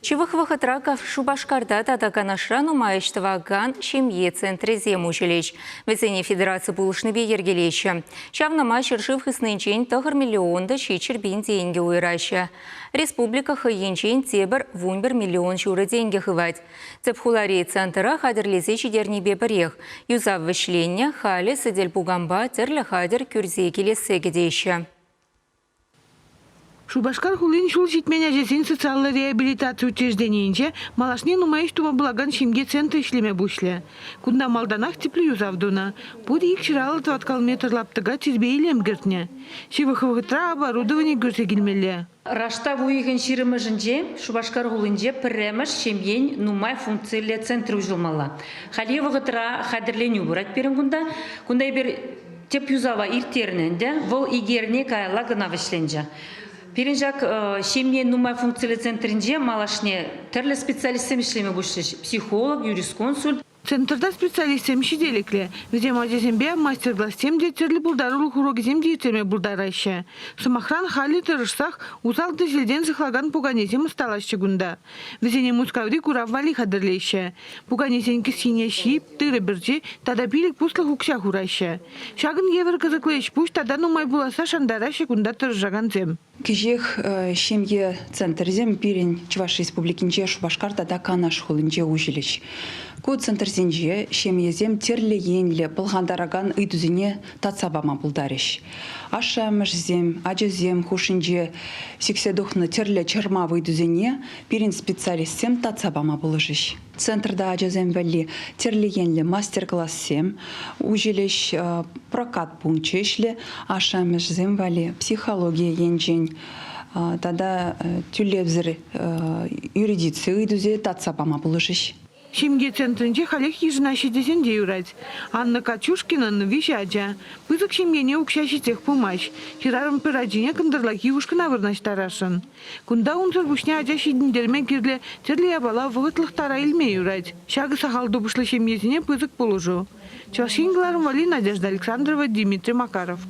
Ҫывӑх вӑхӑтра Шупашкарта тата Канашра нумай ӗҫ тӑвакан ҫемье центрӗсем уҫӑлӗҫ. Вӗсене федераци пулӑшнипе йӗркелеҫҫӗ. Ҫавна май ҫӗршыв хыснинчен 9 миллион та 700 пин тенкӗ уйӑраҫҫӗ. Республика хӑй енчен тепӗр 11 миллион ҫурӑ тенкӗ хывать. Тӗп хулари центра хатӗрлесе ҫитернипе пӗрех. Юсав вӗҫленнӗ, халӗ сӗтел-пуканпа тӗрлӗ хатӗр кӳрсе килессе кӗтеҫҫӗ. Шупашкар хулин ҫул ҫитмен ачасен социаллӑ реабилитаци учрежденийӗнче малашне нумай ӗҫ тума пулакан ҫемье центрӗ ӗҫлеме пуҫлӗ. Кунта малтанах тӗплӗ юсав тунӑ. Пур ик ҫыраллӑ тӑваткал метр лаптӑка тирпей-илем кӗртнӗ. Ҫывӑх вӑхӑтра оборудовани кӳрсе килмелле. Раштав уйӑхӗн ҫирӗмӗшӗнче Шупашкар хулинче пӗрремӗш ҫемьен нумай функциллӗ центрӗ уҫӑлмалла. Хальхи вӑхӑтра хатӗрленӳ пырать пирӗн кунта. Кунта эпир тӗп юсава ирттернӗ ӗнтӗ. Вӑл икӗ эрне каялла кӑна вӗҫленчӗ. Пирӗн ҫак ҫемьен нумай функциллӗ центрӗнче малашне тӗрлӗ специалистсем ӗҫлеме пуҫлӗҫ. Психолог, юрисконсульт. Центрта специалистсем ҫителӗклӗ. Вӗсем ачасемпе мастер-классем те, тӗрлӗ пултарулӑх урокӗсем те ирттерме пултараҫҫӗ. Сӑмахран, халӗ тӑрӑшсах усал-тӗселтен сыхлакан пуканесем ӑсталаҫҫӗ кунта. Вӗсене Мускаври курав валли хатӗрлеҫҫӗ. Пуканесен кӗсйине ҫип, тырӑ пӗрчи тата пилӗк пуслӑх укҫа хураҫҫӗ. Ҫакӑн евӗр кӑсӑклӑ ӗҫ-пуҫ тата нумай пуласса шантараҫҫӗ кунта тӑрӑшакансем. Кӗҫех ҫемье центрӗсем пирӗн Чӑваш Республикинче Шупашкар тата Канаш хулинче уҫӑлӗҫ. Ку центрсенче ҫемьесем тӗрлӗ енлӗ пӑлхантаракан ыйтусене татса пама пултарӗҫ. Ашшӗ-амӑшӗсем, ачасем хушшинче сиксе тухнӑ тӗрлӗ чӑрмав ыйтусене пирӗн специалистсем татса пама пулӑшӗҫ. Центрта ачасем валли тӗрлӗ енлӗ мастер-классем уҫӑлӗҫ, прокат пункчӗ ӗҫлӗ, ашшӗ-амӑшӗсем валли психологи енчен тата тӳлевсӗр юридици ыйтусене татса пама пулӑшӗҫ. Ҫемье центрӗнче халех йышӑнаҫҫӗ тесен те юрать. Анна Катюшкинӑн виҫӗ ача. Пысӑк ҫемьене укҫа ҫитсех пымасть. Хӗрарӑм пӗр ачине кӑнтӑрлахи ушкӑна вырнаҫтарасшӑн. Кунта унсӑр пуҫне ача ҫитӗнтерме кирлӗ тӗрлӗ япала вӑхӑтлӑх тара илме юрать. Ҫакӑ сахал тупӑшлӑ ҫемьесене пысӑк пулӑшу. Чӑваш Ен кӑларӑм валли Надежда Александрова, Дмитрий Макаров.